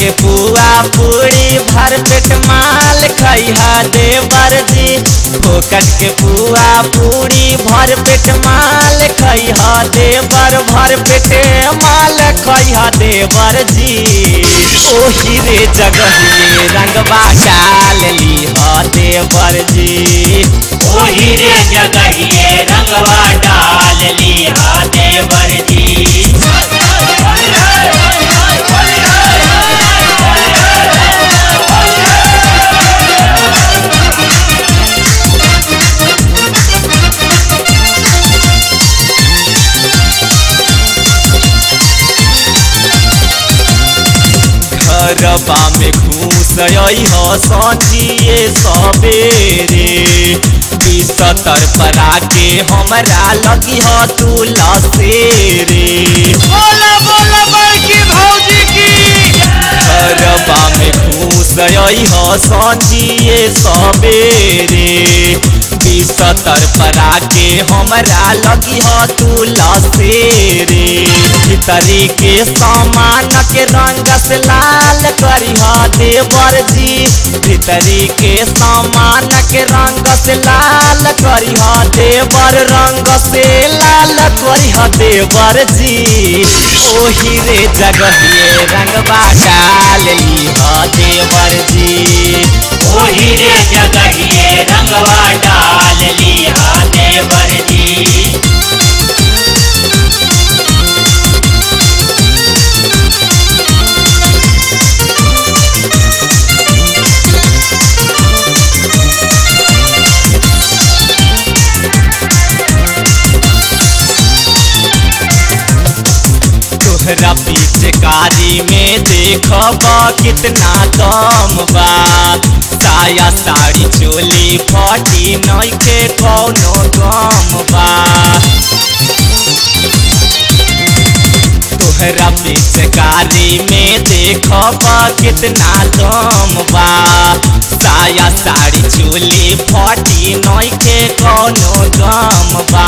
के पुआ पूरी भर पेट माल खइहा देवर जी। फोकट के पुआ पूरी भर पेट माल खइहा देवर, भर पेट माल खइहा देवर जी। ओही रे जगहिए रंगवा डाल लीहा देवर जी। ओही रे जगहिए रंगवा डाल लीहा देवर जी। घरबा में घूस अइह सझिए सबेरे, बिस्तर पर आके हमरा लगिह तू लसेरे। बोला बोला बड़की भौजी की। घरबा में घूस अइह सझिए सबेरे, बिस्तर पर आके हमरा लगिह तू लसेरे। भीतरी के सामान के रंग से लाल करिह देवर जी। भीतरी के सामान के रंग से लाल करिह देवर, रंग से लाल करिह देवर जी। ओही रे जगहिए रंगवा डाल लीह देवर जी। ओही रे जगहिए रंगवा डाल लीहा देवर जी। तोहरा पिचकारी में देखब कितना दम बा, साया साड़ी चोली फटी नइखे कौनो गम बा। तोहरा पिचकारी में देखब कितना दम बा, साया साड़ी चोली फटी नइखे कौनो गम बा।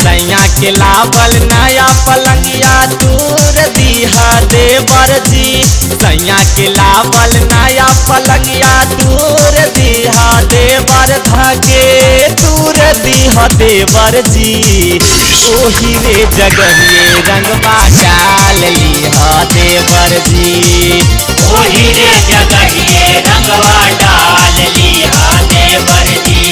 सैया के लावल नया पलंगिया दूर दीहा देवर जी। सैया के लावल नया पलंगिया दूर दीहा देवर, धके दूर दीहा देवर जी। ओही रे जगहिए रंगवा डाल लीहा देवर जी। ओही रे जगहिए रंगवा डाल लीहा देवर जी।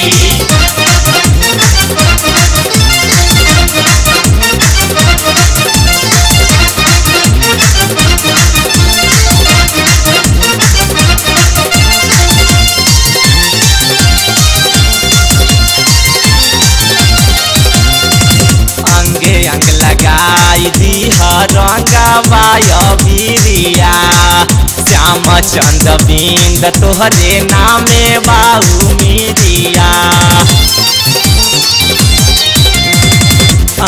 अंगे अंग लगाई दीह रंगवा अबीरिया, श्याम चंद बिंद तोहरे नामे बाबू मीरिया।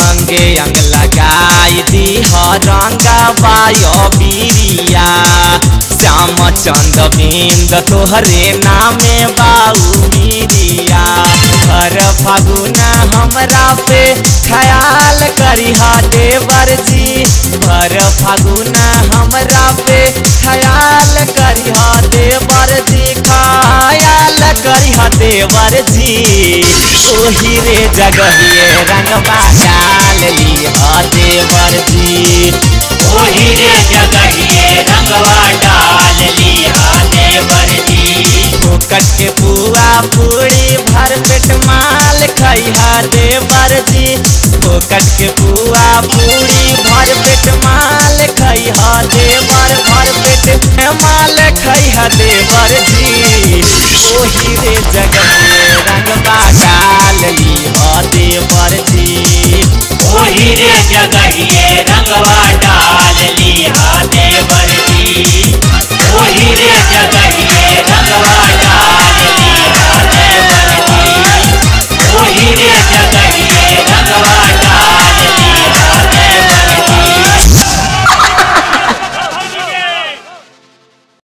अंगे अंग लगाई दीह रंगवा अबीरिया, श्याम चंद बिंद तोहरे नामे बाबू मीरिया। हर फागुना हमरा पे ख्याल करिहा देवर जी। भर फागुना हमरा पे ख्याल करिहा देवर जी, ख्याल करिहा देवर जी। ओही रे जगहिए रंगवा डाल लीहा देवर जी। ओही रे जगहिए रंगवा डाल लीहा देवर जी। फोकट के पुआ पूरी भर पेट माल खइहा देवर जी। फोकट के पुआ पूरी भर पेट माल खइहा देवर, भर पेट माल खइहा देवर जी। ओही रे जगहिए रंगवा डाल लीहा देवर।